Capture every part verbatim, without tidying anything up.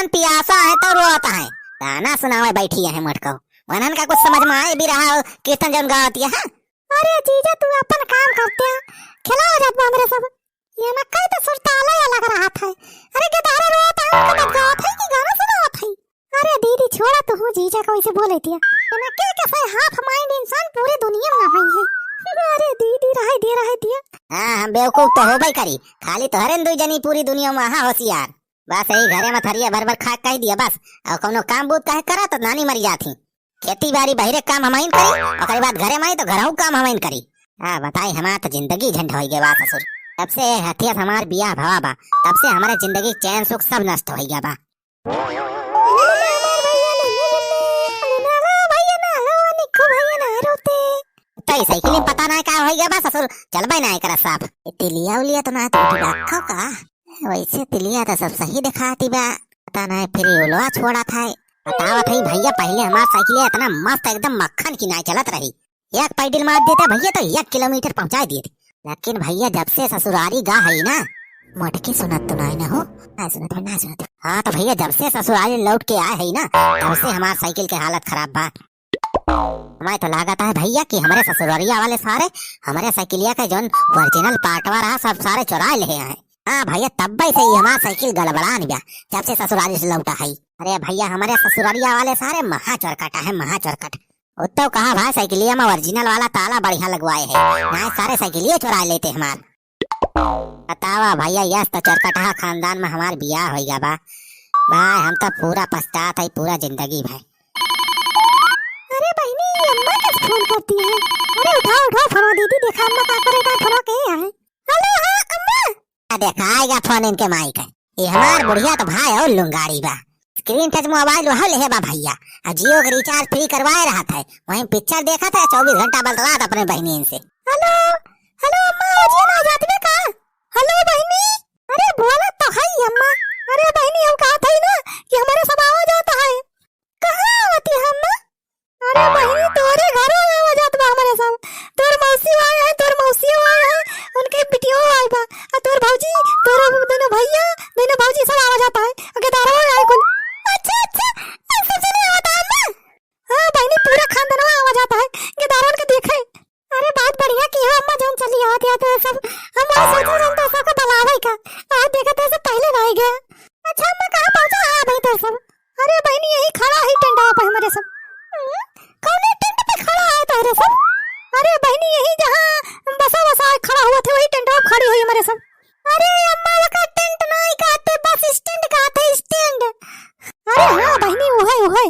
पियासा है तो रोत है। ताना सुनावे बैठी है मोटको। वनन का कुछ समझ में आए भी रहा हो, कीर्तन जौन गावत है। अरे जीजा, तू अपन काम करते हैं, खिलाओ जात बा हमरे सब। ये ना कई तो सुरताला या लग रहा था। अरे गेदारा रोत है, उनका बात गावत है कि गाना सुनावत है? अरे दीदी, छोड़ा तू, हूँ जीजा का वैसे बोले दिया। ये ना के के सही half mind इंसान पूरी दुनिया में ना होई है। अरे दीदी, रहे दिया, रहे दिया। हाँ, हम बेवकूफ तो होबे करी, खाली तोहरे न दुई जनी पूरी दुनिया में महा होशियार। बस यही घरे में थरिया भर भर खा कह दिया बस। और कौनो काम बूत काहे करा तो नानी मरी जात ही। खेती बाड़ी बहिरे काम हमइन करी, ओकरे बाद घरे में आई तो घरहू काम हमइन करी। आ बताई, हमार तो जिंदगी झंड होई गए बा ससुर। जब से हथिया से हमार बियाह भवा बा, तब से हमारे जिंदगी चैन सुख सब नष्ट होई गया बा। तो ई साइकिल में पता ना का होई गया बा ससुर, चलबे ना एकरा साथ। ए, तिलिया उलिया तो ना टूटी बा, खाओ का? वैसे तिलिया तो सब सही दिखाती बा, पता ना फिर ये उलवा छोड़ा था। बतावत है भैया, पहले हमार साइकिल इतना मस्त, एकदम मक्खन की नाई चलत रही। एक पैडल मार देते भैया तो एक किलोमीटर पहुंचा देते। लेकिन भैया, जब से ससुरारी गा है ना, मोटकी सुनत तो नाई ना हो, ना सुनत हो, ना सुनत हो। हाँ तो भैया, जब से ससुरारी लौट के आए है ना, तब से हमार साइकिल के हालत खराब बा। मैं तो लागत है भैया कि हमरे ससुररिया वाले सारे हमरे साइकिलिया के जौन original पार्टवा रहा, सब सारे चुरा ले हैं। हाँ भैया, तब्बे से ही हमार साइकिल गड़बड़ान गया, जब से ससुरारी से लौटा है। अरे भैया, हमरे ससुररिया वाले सारे महा चोरकट है, महा चोरकट। उत्तो कहा भाई, साइकिलिया में original वाला ताला बढ़िया लगवाए है, ना सारे साइकिलिया चुरा लेते हमार। बतावा भैया, यस तो चरकटहा खानदान में हमार बियाह होई गया बा। भाई, हम तो पूरा पछतात है, पूरा जिंदगी भाई। अरे बहिनी, अम्मा कैसे फोन करती है? अरे उठाओ, उठाओ फोन दीदी, देखा अम्मा का करे, का फोन के है। हेलो, हाँ अम्मा। आ देखा, आएगा फोन इनके माई का। ये हमार बुढ़िया तो भाई और लुंगाड़ी बा। Screen touch mobile वह लेहे बा भैया, आ Jio के recharge free करवाए रहत है, वहीं picture देखत है, चउबीस घंटा बतलात अपने बहिनीन से। हेलो, हेलो अम्मा, आवाजिया ना जात बे का? हेलो बहिनी, अरे बोलत तो है अम्मा। अरे बहिनी, हम कहत है ना कि हमरे सब आवा जात है। कहाँ आवत है अम्मा? अरे बहिनी, तोरे घरो आवा जात बा हमरे सब। तोर मौसी आए हैं, तोर मौसी आए हैं, उनके बिटियो आए बा। आ तोर भौजी, तोर दोनों भैया, दोनों भौजी सब आवा जात है। आ गेदारवा आए कुल। अच्छा, अच्छा, ऐसे चले आवत है अम्मा? हाँ बहिनी, पूरा खानदानवा आवा जात है। गेदारवन के देखे। अरे बहुत बढ़िया की हो अम्मा, जौन चली आवत है तो सब। हम वही सोचे जौन तो सबका बुलावे का। आज देखा तो सब पहले ना आई गया। अच्छा अम्मा, कहाँ पहुँचा है भाई तो सब? अरे बहिनी, यही खड़ा है टेंटवा पे हमरे सब। हम्म, कौने टेंट पे खड़ा है तोहरे सब? अरे बहिनी, यही जहाँ बसा बसा खड़ा हुआ थे, वही टेंटवा पे खड़ी हुई हमरे सब। अरे अम्मा, वका टेंट नाई कहते, बस stand कहते, stand। अरे हाँ बहिनी, उहे, उहे।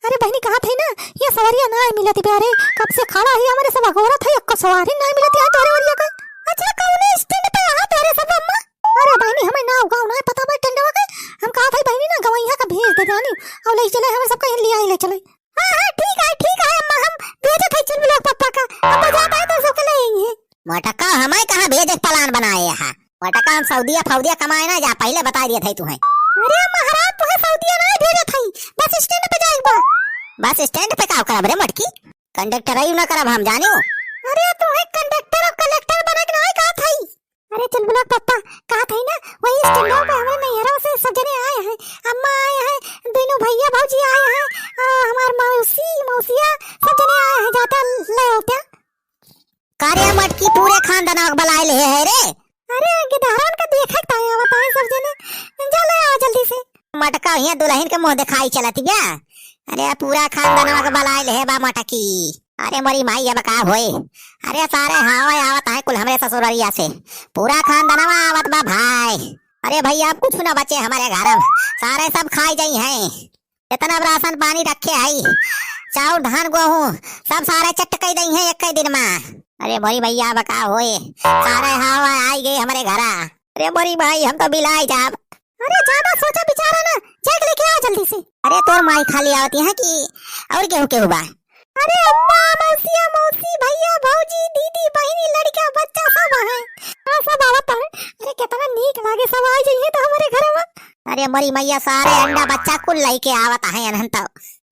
अरे बहिनी, कहत है ना, ये सवारिया नाई मिलत बे। अरे कब से खड़ा है हमरे सब, अगोरत है, एको सवारी नाई मिलत है तोहरे वरिया का। अच्छा, कौने stand पे है तोहरे सब अम्मा? अरे बहिनी, हमें नाव गाँव नाई पता बा टेंटवा के। हम कहत है बहिनी ना, गवैया का भेज दे जानी, और ले चले, हमें सबका यहाँ ले आए, ले चले। हाँ, हाँ, ठीक है, ठीक है अम्मा, हम भेजत है चुलबुला के पप्पा का। अब जात है तो सबके ले आई है। मोटका, हमें कहाँ भेजे के plan बनाए है? मोटका, हम सऊदिया फौदिया कमाए ना जा, पहले बताई दिया था तुहे। अरे महाराज, तुहे सऊदिया ना भेजत है, बस stand पे जाए बा। बस stand पे का करब रे मोटकी? Conductor ही ना करब हम, जानियो। अरे तुहे conductor और collector बने के नाई कहत है। अरे चुलबुला के पप्पा, कहत है ना, वही stand पे हमरे नैहरा से सब जने आए हैं, अम्मा आए हैं, दोनों भैया भौजी आए हैं, आ, हमार मौसी, मौसिया, सब जने आए हैं, जाता ले होते। का रे मटकी, पूरे खानदान के बुलाए ले है रे? अरे गिदहरान का देखे के ताई आवत है सब जने, जा ले आ जल्दी से। मटका हियाँ दुलहिन के मुँह देखाई चलत बिया। अरे पूरा खानदान के बुलाए ले बा मटकी। अरे मोरी माई, अब का होए? अरे सारे हाँ आवत है कुल हमरे ससुररिया से। पूरा खानदानवा आवत बा भाई। अरे भैया, अब कुछ ना बचे हमरे घर में, सारे सब खाई जाई हैं। जितना भी राशन पानी रखे हई, चाउर, धान, गेहूं, सब सारे चट कई दई हैं एक ही दिन में। अरे मोरी भैया, अब का होए, सारे हवा आई गए हमरे घरा। अरे मोरी भाई, हम तो बिलाई जाब। अरे ज्यादा सोचा विचारा ना, जाके लेके आ जल्दी से। अरे तोर माई खाली आवती है कि और केहू केहू बा? अरे अम्मा, मौसिया, मौसी, भैया, भौजी, दीदी, बहिनी, लड़का, बच्चा सब है। हाँ, सब आवत है। अरे कितना नीक लागे, सब आ जाइए तो हमारे घर में। अरे मोरी मैया, सारे अंडा बच्चा कुल लेके आवत है अनंत।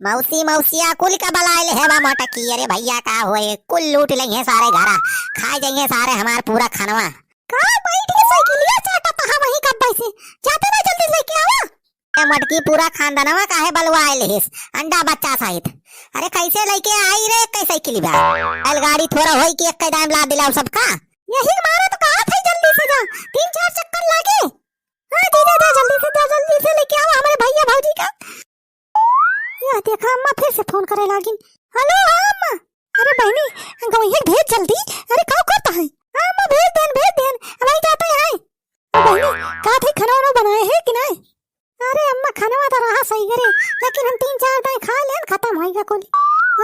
मौसी, मौसिया कुल का बलाए ले है बा मटकी। अरे भैया का होए, कुल लूट ले हैं सारे घरा, खा जाइए सारे हमार पूरा खानवा। का बैठ के साइकिलिया चाटत है वहीं कब्बे से, जाते ना जल्दी लेके आवा। ए मोटकी, पूरा खानदानवा काहे बलवाए लेहिस, अंडा बच्चा सहित? अरे, कैसे लइके आई रे, कैसे साइकिल बा? बैलगाड़ी थोड़ा होई कि एक दाम ला दिलाओ सबका। यही मारे तो कहा था जल्दी से जा, तीन चार चक्कर लागे। हाँ जीजा, जा जल्दी से, जा जल्दी से लेके आओ हमारे भैया भौजी का। या देखा, अम्मा फिर से फोन करे लागिन। हेलो, हाँ अम्मा। अरे बहिनी, गवैया भेज जल्दी। अरे का करता है? हाँ अम्मा, भेज देन, भेज देन। अब आई जाते हैं। बहिनी, का थे, खाना वाना बनाए है कि नहीं? अरे अम्मा, खाना वाना तो रहा सही करे, लेकिन हम तीन चार दाई खा लेन, खत्म होइगा कुल।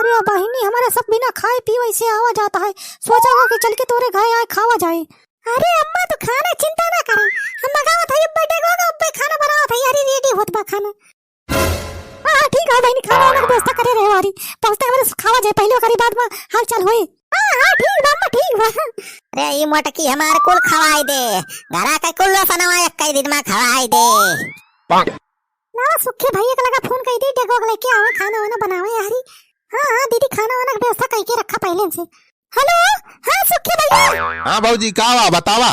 अरे बहिनी, हमारे सब बिना खाए पीए से आवा जाता है। सोचा हुआ कि चल के तोरे घर आए खावा जाए। अरे अम्मा, तू खाना चिंता ना करे, हम मंगावत है, अब्बे डेगो का अब्बे खाना बनावत है, अरे रेडी होत बा खाना। हाँ, हाँ, ठीक है बहिनी, खाना वाना के व्यवस्था करे रहे वारी। पहुँचते हमारे खावा जाए पहले, ओकरी बाद में हाल चाल होई। हाँ, हाँ, ठीक बा अम्मा, ठीक बा। अरे, ई मोटकी हमार कुल खवाई दे, घरा के कुल सनवा एक कई दिन में खवाई दे। लावा सुखे भैया के लगा फोन कई दे, डेगो के लेके आवे, खाना वाना बनावे यारी। हाँ, हाँ, दीदी, खाना वाना के व्यवस्था कई के रखा पहले से। हेलो, हाँ सुखे भैया। हाँ भौजी, का बा, बतावा।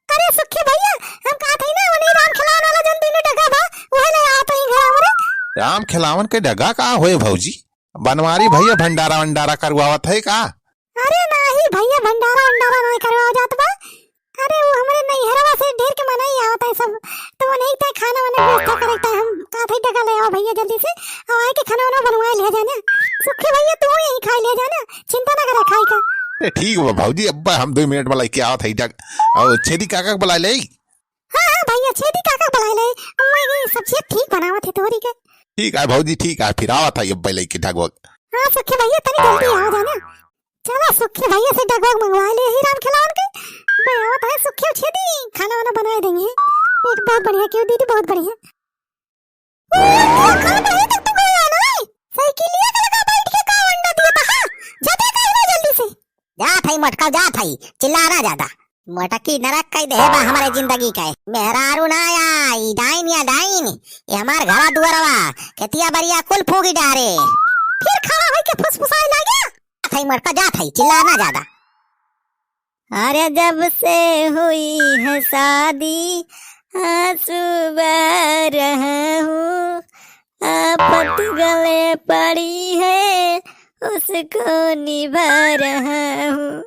अरे सुखे भैया, हम कहा थे ना, उन्हीं राम खिलावन वाला जौन दुनो डगा बा, उहे ले आवत ही घर हमरे। राम खिलावन के डगा का होए भौजी? बनवारी भैया भंडारा वंडारा करवावत है का? अरे नाही भैया, भंडारा वंडारा नहीं करवावा जात बा। अरे वो हमरे नैहरवा से ढेर के मनई आवत है सब, तो उन्हीं के खाना वाना व्यवस्था करे के हम कहा थे डगा ले आओ भैया जल्दी से, और आए के खाना वाना बनवाए ले जाना। सुखे भैया तू यहीं खाए ले जाना, चिंता ना करे खाए का। अरे ठीक बा भौजी, अब्बा हम दो मिनट में लेके आवत है डग। और छेदी काका के बुला ले। हाँ, हाँ भैया, छेदी काका बुला ले। अम्मा ये सब्जी ठीक बनावत है तोरी के। ठीक है भौजी, ठीक है, फिर आवत है अब्बा लेके डगवग। हाँ सुखे भैया, तनी जल्दी आ जाना। चला सुखे भैया से डगवग मंगवा ले ही राम खिलावन के। मैं आवत है सुखे छेदी, खाना वाना बनाए देंगे। पेट बहुत बढ़िया, क्यों दीदी, बहुत बढ़िया। ओ, देखा नहीं तक तू गया ना? साइकिलिया के लगा बैठ के का अंडा दिया था, हाँ? जाते का ना जल्दी से। जा थाई मोटका, जा थाई, चिल्ला ना ज्यादा। मोटकी नरक कई देहे बा हमारे जिंदगी के। मेहरारू ना आई, डाइन या डाइन। ये हमार घरा दुआरवा, खेतिया बरिया कुल फूकी डारे। फिर खड़ा होई के फुसफुसाए लागे। जा थाई मोटका, जा थाई, चिल्ला ना ज्यादा। अरे जब से हुई है शादी, आंसू बह रहा हूँ, आफत गले पड़ी है, उसको निभा रहा हूँ।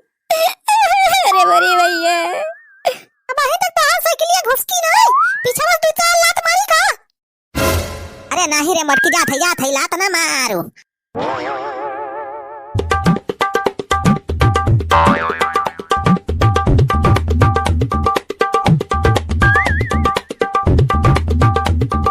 अरे बड़ी भैया। अब अभी तक तो हाथ साइकिलिया घुसकी ना, पीछे वाला दो चार लात मारी का? अरे नाही रे मोटकी, जा थाई, जा थाई, लात ना मारू।